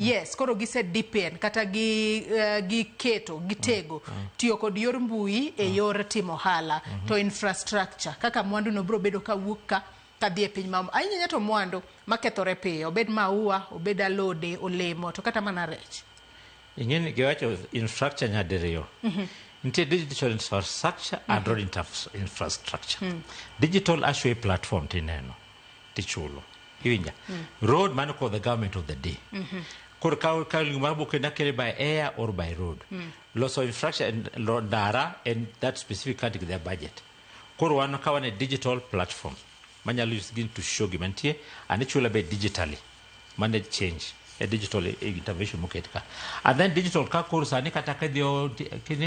Yes, koro gise deepen kata gi giketo gitego tiyo kod yor mbui e yor timo ohala to infrastructure kaka mwandu no biro bedo ka wuok ka kadhi e piny ma ahinya ahinya to mwandu makethore piyo, obed maua, obed alode, olemo to kata mana rech. Ing'eni giwacho infrastructure nyadiriyo. Nitie digital infrastructure and road infrastructure. Digital actually platform tineno tichulo. Iwinja? Road mano ko the government of the day. Koro ka gimoro bok nakele by air or by road. Loso infrastructure and ndara and that specific country their budget. Koro wan ka wan e digital platform manyalo use gin to show gima nitie and ichula be digitally. Mane change e digital intervention moket ka. And then digital ka koro sani kata ka idhiyo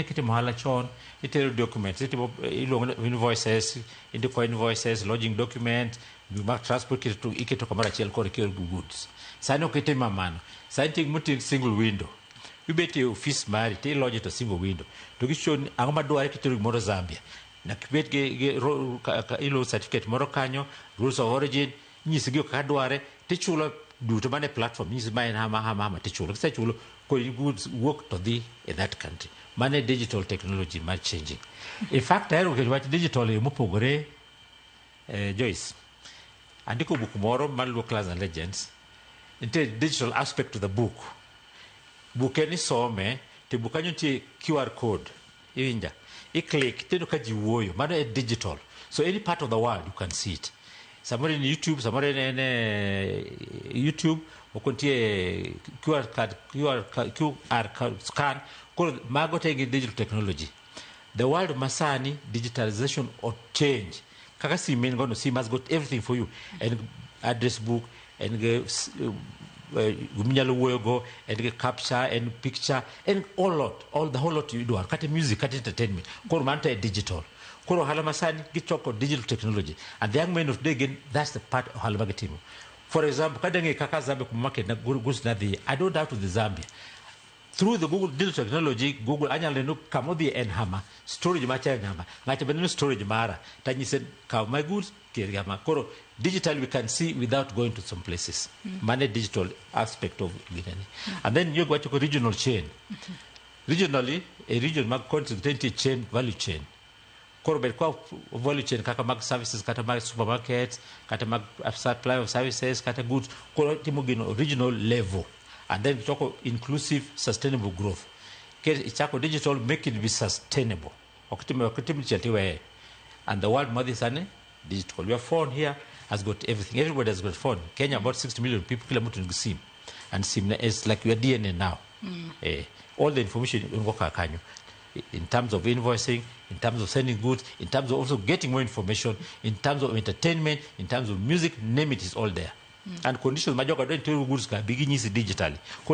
kitimo ohala chon, itero documents, itimo iluongo ni invoices, indiko invoices, lodging document, mag transport iketo kamoro achiel koro ikioro goods. Sani ok itim mano. Sani nitie gimoting single window. Ibet e ofis mari to ilodge to single window. To gishow ni ang'o madwarre kitero gimoro Zambia. Nyaka ibed gi iluwo certificate moro kanyo, rules of origin, inyisi gigo kaka dware, tichulo duto mane platform, inyisi ma en hama hama hama tichulo. Kisechulo, koro goods wuok to dhi e that country. Mano e digital technology mar changing. In fact, ahero nikech wach digital e yo mopogore, Joyce. Andiko buk moro mar Luo Clans and Legends. Nitie digital aspect to the book. Buk en isome, to e buk kanyo nitie QR code. Iwinja? I click, tineno ka ji wuoyo. Mano e digital. So any part of the world you can see it. Samoro en YouTube, samoro en YouTube, moko nitie QR card, QR, QR code scan. Koro mago te gin digital technology. The world masani, digitalization or change. Kaka sim in gono, sim has got everything for you. En address book, en gi giminyalo wuoyogo, en gi capture, en picture, en all lot, all the whole lot idwaro, kata music, kata entertainment. Koro mano to e digital. Koro ohala masani gichoko digital technology. And the young men of today again, that's the part ohala magitimo. For example, kadang'e kaka Zambia kuma market na goods nadhiye, I don't have to the Zambia. Through the Google digital technology, Google anyalo neno kamodhi en hama, storage macha en hama. Ng'ato be neno storage mara, tanyise kaw my goods, ker gi hama. Koro digitally we can see without going to some places. Mano e digital aspect of ginene. And then you wacho ko regional chain. Regionally, a region mag country nitie chain, value chain. Koro bed kwa value chain kaka mag services, kata mag supermarkets, kata mag supply of services, kata goods. Koro timo gino regional level. And then choko inclusive sustainable growth. Ichako digital, make it be sustainable. Ok tim dichiel tiweye. And the world madhi sani, digital. Your phone here has got everything. Everybody has got phone. Kenya, about 60 million people, kila mtu nigi sim. And sim is like your DNA now. All the information in kanyo. In terms of invoicing, in terms of sending goods, in terms of also getting more information, in terms of entertainment, in terms of music, name it, is all there. And conditions ma joka dwa tero goods ka bi ginyisi digitally.